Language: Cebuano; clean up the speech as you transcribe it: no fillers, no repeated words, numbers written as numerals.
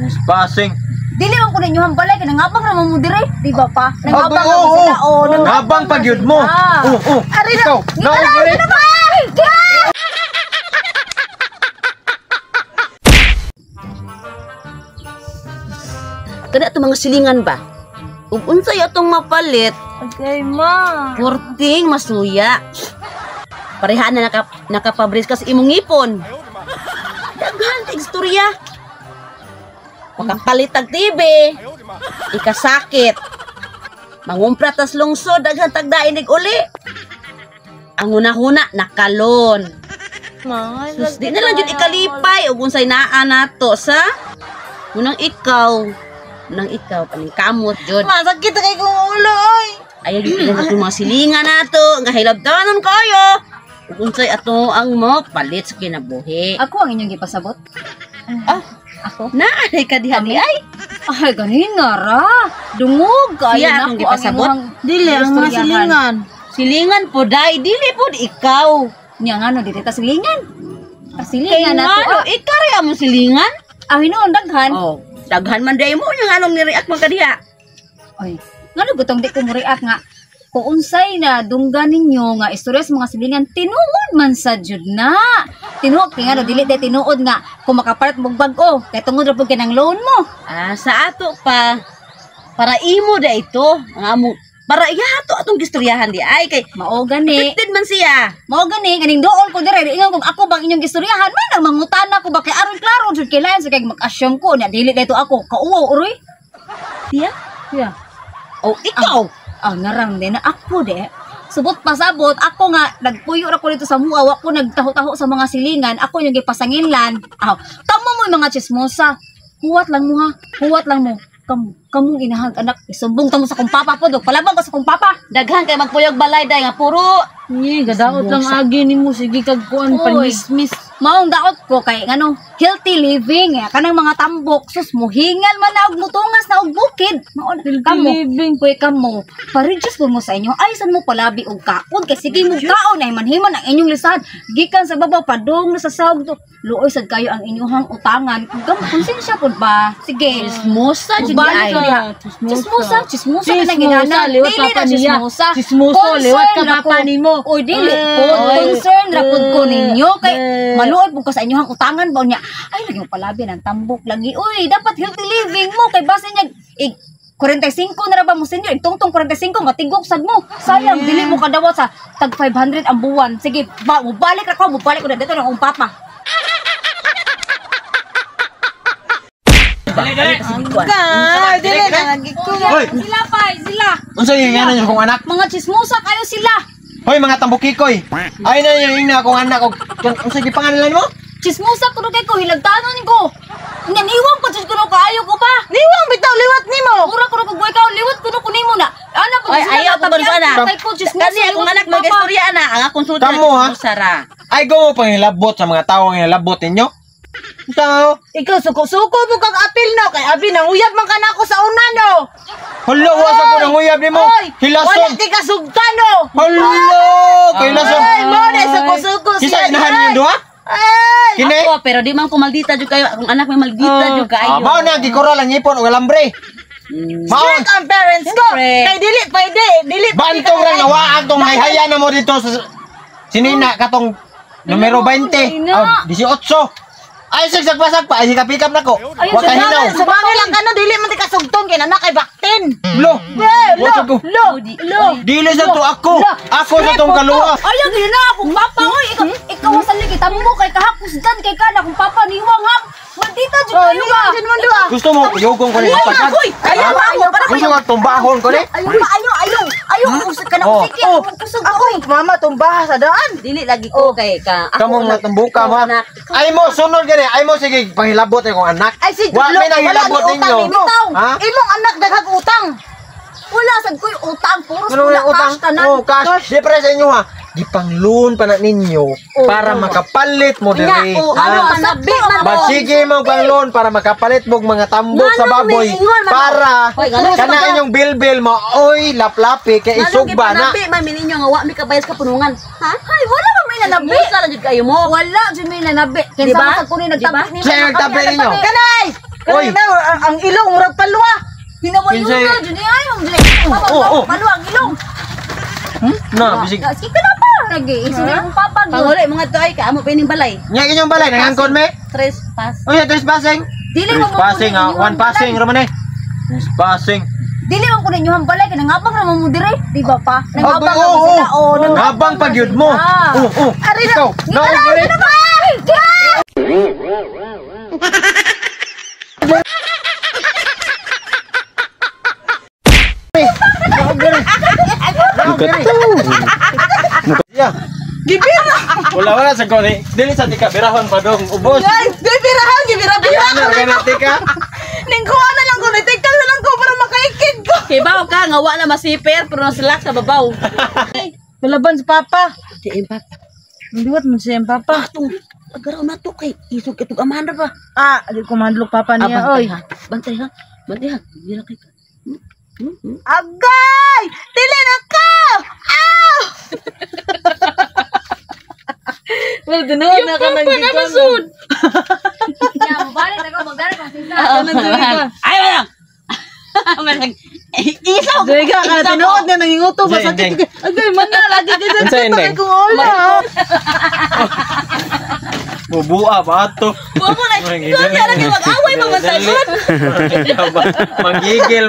Trespassing. Dili man ko ninyo hambalay kay nangabang ra man mo dire, di ba pa? Nangabang Agoy, ra oo, sila oo. oh, Ngabang pa gyud mo. sila. Oh, oh. Ari na. Ikaw, naog dire. Kana itong mga silingan ba? Ug unsay atong mapalit? Okay, ma. Kurting masuya. Pareha na nakapabris ka sa imong ngipon. Daghan kay istorya. Makapalit tag TV. Ikasakit. Mangumpra tas lungsod, daghan tagdain uli. Ang hunahuna nakalon. Ma, Sus, di na lang jud ikalipay ug unsay naa nato sa unang ikaw. Unang ikaw kaning kamot jud. Ma, sakit kay kong ulo, oy. Ayaw jud na itong mga silingan nato nga hilabdanon kayo. Ug unsay ato ang mo palit sa kinabuhi. Ako ang inyong gipasabot. Ah, Ako? Naanay ka diha di ay. Ay, ganin nga ra. Dungog kayo Siya na akong ko ang gipasabot? imuhang Dili, ang mga istoryahan. silingan. Silingan po dai, dili po ikaw. Nya nga no, dili ta silingan. Kay Silingan na to. ngano, ikaw rin among silingan. Ah, hinuon daghan. Oh, daghan man dai mo nya nganong ni-react man ka diha. Ay, ngano gutong di ko mo-react nga kung unsay na dunggan ninyo nga istorya sa mga silingan, tinuod man sa jud na. Tinuod kay ngano dili day tinuod nga kung makapalit mo og bag-o kay tungod ra pud kay nang loan mo. Ah, sa ato pa para imo da ito ang among para iya ato atong gistoryahan di ay kay Mao gani. affected man siya. Mao gani ganing dool ko dire ingon kung ako bang inyong gistoryahan man ang mangutana ko ba kay aron klaro jud kay lain sa kay mag-assume ko nya dili dayto ako kauwaw uroy. Siya? Yeah. Oh, ikaw. Ah, ngarang din na ako de. Subot pasabot, ako nga, nagpuyo ra ko dito sa mua, wa ko nagtaho-taho sa mga silingan, ako yung gipasanginlan. Aw, tamo mo yung mga chismosa. Huwat lang mo ha, huwat lang mo. Kamu, kamong inahag anak, isumbong tamo sa kong papa po, dog. Palabang ko sa kong papa. Daghan kay magpuyog balay day nga puro. Ni, gadaot lang agi nimo sige kag kuan Oy. panismis. Maong daot ko kay ngano, healthy living eh. Kanang mga tambok, sus muhingal man na og mutungas na og bukid. Mao na Healthy kamo. living. Kuy kamo, pa-reduce po mo sa inyo. Ay, san mo palabi og kaon? Kay sige mo kaon, ay manhiman ang inyong lisad. Gikan sa babaw, padong na sa sahog to. Luoy sad kayo ang inyong utangan. Gam, konsensya po ba? Sige. Chismosa jud di Mubalik ay. ka. Chismosa, chismosa ka na ginana. liwat Dili papa na niya. chismosa. Chismoso, liwat ka Concern ra papa ko. nimo. Oy, dili po. Ay. Concern ra pud ko ninyo. Kay Eh. maluoy pud ko sa inyong utangan ba niya. Ay, lagi mo palabi ng tambok lagi. Uy, dapat healthy living mo. Kay base niya, ig 45 na ra ba mo senior? Igtungtong 45, matigok sad mo. Sayang, dili mo kadawat sa tag 500 ang buwan. Sige, ba, mubalik ra ko, mubalik ko na dito na akong papa. Ka, dili na lagi ko. Hoy, Sila pa, sila. unsa yung ingana niyo akong anak? Mga chismosa kayo sila. Hoy, mga tambukikoy. Ay na yung ingna akong anak og unsa gipangalan mo? Chismosa kuno kay ko, hilagtanon ko. Naniwang pa jud kuno kaayo ko pa. Niwang bitaw liwat nimo. Mura kuno kog ikaw liwat kuno kunimo na. Ana po Oy, ayaw ko ba na? Kay ko chismosa. Kasi akong liwat anak ko, papa. mag-istorya na, ang akong sulti Kamo, ha? chismosa ra. Ay go mo pangilabot sa mga tawo nga hilabot ninyo. Unsa nga, oh? Ikaw suko-suko mo kag apil no kay abi nanguyab man kanako sa una no. Hala, wa sa ko nanguyab nimo. Oy, Hilason. Wala ti kasugtan no. Hala, kay hilason. Ay, mo na suko-suko Kinsa inahan ninyo duha? Ay! Kini? Ako, pero di man ko maldita jud kayo. Akong anak may maldita jud Ah, kayo. mao na gikural ang ipon og alambre. Mao Strict ang parents ko. Siyempre. Kay dili pwede, dili pwede bantog ka- ra nawaag tong hayhaya na mo dito sa sinina katong numero 20. Ina. Oh, 18. Ay sigsag pa, ay sikap na ko. Ayun, Wa ka hinaw. Sumami lang kano dili man ti kasugton kay nanak kay baktin. Lo. Eh, Wa lo, sa ko. lo, lo. Dili sa to ako. Ako sa tong kaluha. Ayaw gid na akong papa oy. Ikaw ikaw sa ligi tambo kay kahapusgan kay kana akong papa niwang ha. Maldita jud Oh, kayo ba? niwang jud mo duha. Gusto mo yugong ko ni pagkat. Ayaw ba ako? Para Gusto ka tumbahon ko ni? Ayaw pa ayaw ayaw. Ayaw kusog kana Oh. kusig akong kusog Ako, mama tumbaha sa daan. Dili lagi ko kay ka. Ako Kamong lang- matumbuka mo. Ikaw, anak. Ay mo sunod gani. Ay mo sige panghilabot akong anak. Ay si Wa Lo, may nahilabot wala ni utang ninyo. nimo. Bitaw. Ha? Imong anak daghang utang. Wala sad ko'y utang puros Ano wala yung utang? cash tanan. Oh, cash. Di pre sa inyo ha. Gipangloon pa na ninyo para makapalit mo diri. Nya, oh, Ha? ano, panabi man mo. Magsige mo pangloon para makapalit mo og mga tambok sa Nganong baboy may ingon, man? para Hoy, nganong kana sa- inyong bilbil mo oy laplapi kay isugba na. Panabi man mininyo nga wa mi kabayas ka punungan. Ha? Ay wala man may nanabi. Chismosa ra jud kayo mo. Wala jud may nanabi. Kinsa Diba? man sad kuno nagtabi Diba? nimo. Siya nagtabi ninyo. Kanay! Oy. Kanina ang ilong murag palwa. Hinawayo Kinsay- na jud ay mo jud. Oh, oh. Paluang ilong. Na, bisig. Sige ka na pa lagi. Isuli mong papa gyud. Panguli mga to ay kaamo pa ining balay. Nya inyong balay nangangkon me. Trespass. Uy, trespassing. Dili mo mo Trespassing ah, one passing ra man eh. Trespassing. Dili man kuno inyong balay kay nangabang ra man mo dire, di ba pa? Nangabang Oh, ra mo oh, sila oh. oh, Nangabang ra pa gyud mo. sila. Oh, oh. Ikaw, naog dire. Ano ba? Naog dire. Naog dire. Yeah. Gibira. Wala wala sa koni. Dili sa tika birahon pa dong ubos. Ay, gibirahan, gibira-bira. Ano kana tika? Ningkuha na lang ko, nitikal na lang ko para makaikid ko. Kibaw ka nga wa na masiper pero nasilak sa babaw. Malaban sa papa. Di impak. Liwat mo siya yung papa. Atong agaraw na to kay isog itong amahan ra ba. Ah, di ko mahadlok papa Ah, niya, bantay oy. ha. Bantay ha. Bantay ha. Dira kay. Agay! Dili na ka! Ah! Well, dinuod na ka nang gikan. Ya, mobalik ako magdara kong sinsa. Ay wala. Malang isaw. Dili ka ka tinuod na nanginguto ba Unsa sakit ending? ka. Agay man na lagi ka sa Unsa ending? kung ola. Bubua ba ato? Wa mo na. Kung lagi mag-away pa man sa Manggigil.